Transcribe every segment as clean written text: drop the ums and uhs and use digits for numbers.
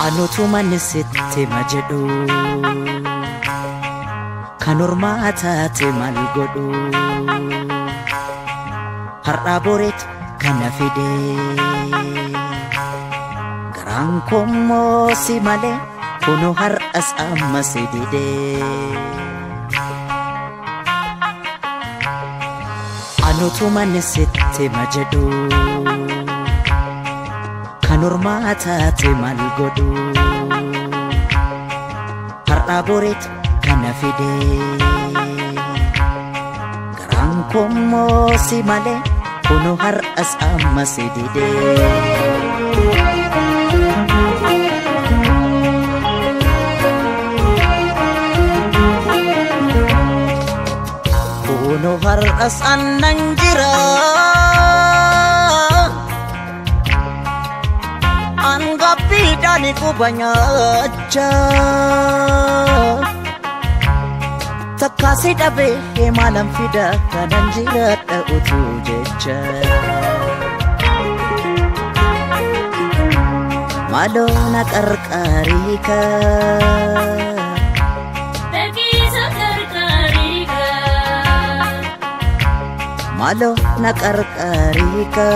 Anutu manni sitti majedhu kan ormaa taate maal godhu har'aa boreetu kana fide garaan koommoo si malee kunoo har'as amma si dide. Anutu manni sitti majedhu kan ormaa taate maal godhu har'aa boreetu kana fide garaan koommoo si malee kunoo har'as amma si dide. Kunoo har'as annan jira. Angapidani kubanyacha takasi dabe malam fida kanan jira utu jecha malo na qarqarika Takisa qarqarika malo na qarqarika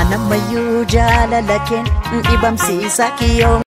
Anamayyuu jaalala keen dhibamsiisa kiyyoo.